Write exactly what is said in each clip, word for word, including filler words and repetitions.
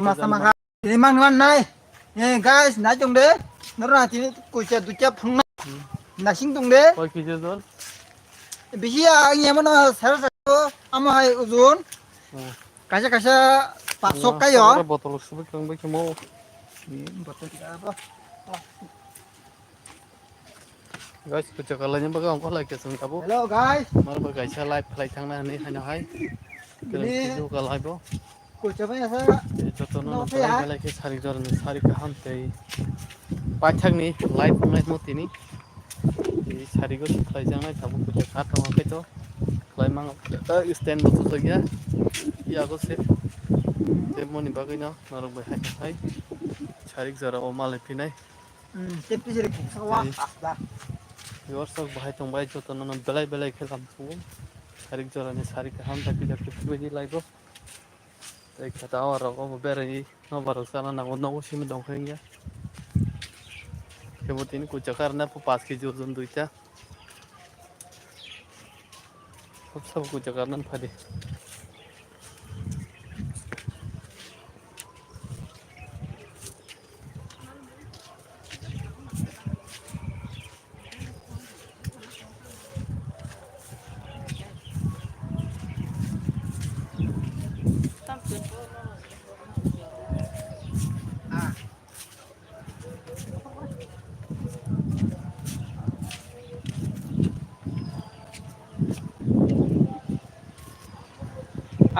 Masa maka. Ini mang man nai. Eh, guys, nai tong de. Noro na tini kucha ducha phung na. Hmm. Nasing tong de. Koi kg jon? Bisi ya, ang yama no sara sara. Amo hai ujun. Hmm. Kaisa kaisa paso kayo. Botol subik tong bai kemo. Hmm, botol tiga apa? Guys, kucha kalai ni bagwi ang kholai ke sung tabo. Hello, guys. Mar ba kaisa live khlai thangna hwnwi haino hai. Bini video kalai bo. Kucha bai asa. Jotono no no khlai hai. Belai khe sari jorni sari kaham tei paithakni live wngnai mo tini. Tei sari go khlai jangnai tabo kucha kha thangma khe to khlai mang. Stand bo to ya. Yago se. Tei moni bagwi no norok bai hai hai. Sarik jora o malai phinai. Hmm, tei pijari kuksa wa asda. Viewers rok bahai tongbai jotono no belai belai khe lam sungo. Sarik jorani sarik kaham dakti dakti philbaidi laibo. Tei khe ta o rok obo berai no barok chana nango nogo simi tongkha hinya. Kebo tini kucha karna po paanch kg ojon duita. Sab sab kucha karna phadi.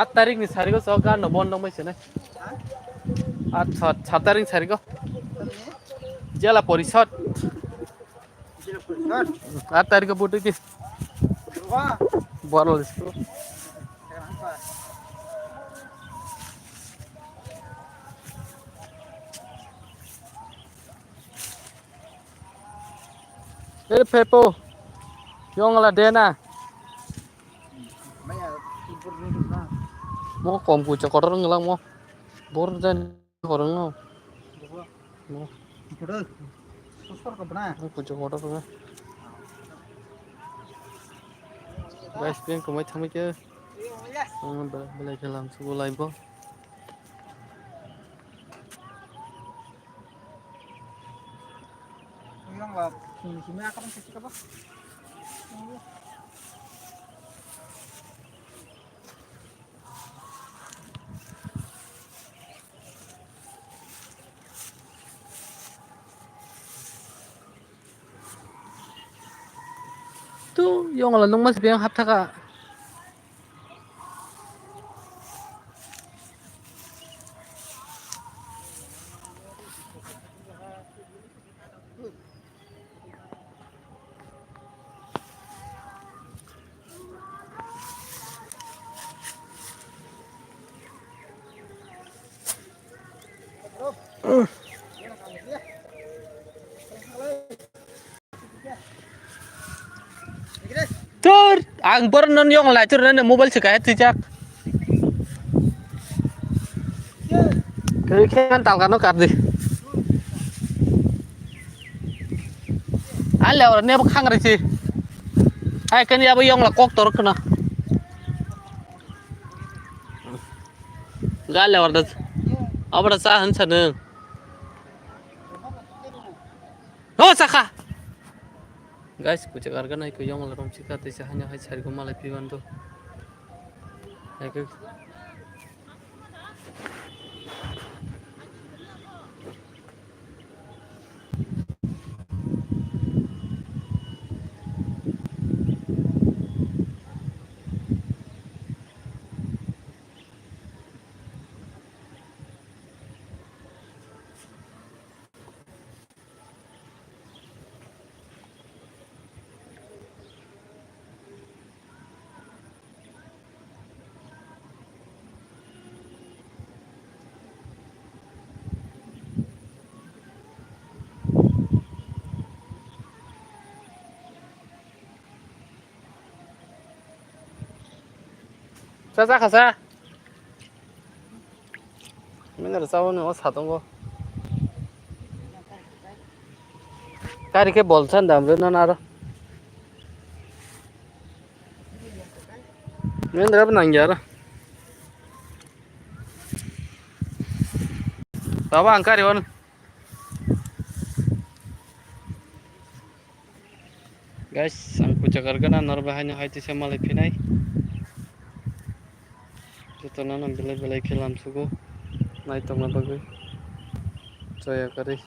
Aat tarikh ni sarigo so gan no bon dong bai sene. Aat sat, sat tarikh ni sarigo. Jela porishod. Aat tarikh o butui di. Borol school. Ere phepo. Yong la dena. Mo kom kucha kotor ngelang mo. Bor jan kotor ngo. Mo. Mo kucha kotor ngo. Guys, peng kumai thamai ke. Ang belai belai khe lam sugo laibo. Tu yong la nung mas biang hap thaka. Tur, ang borok no yong lai tur nani mobile se kaya twijak. Kaya khe talka no kardi. Ale oro nebo khang risi. Ai kani abo yong la kok torok khna. Gale oro da. Abra sa han sa nung. Ho sakha. Guys, kuchuk arga nai ko yong la rom chika tei sa hanya hai sari ko malai piban do. Hai ko. Cha cha kha cha. Mene rw cha o nw o satung o. Gari khe bol san dam rw nana aro. Mene rw nang ya aro. Tabo ang kari on. Guys, ang kuchakar gana norok bai haino hai tisa malai phinai. Jotono belai belai khe lamsugo nai tongna bagwi. Choya kwrwi.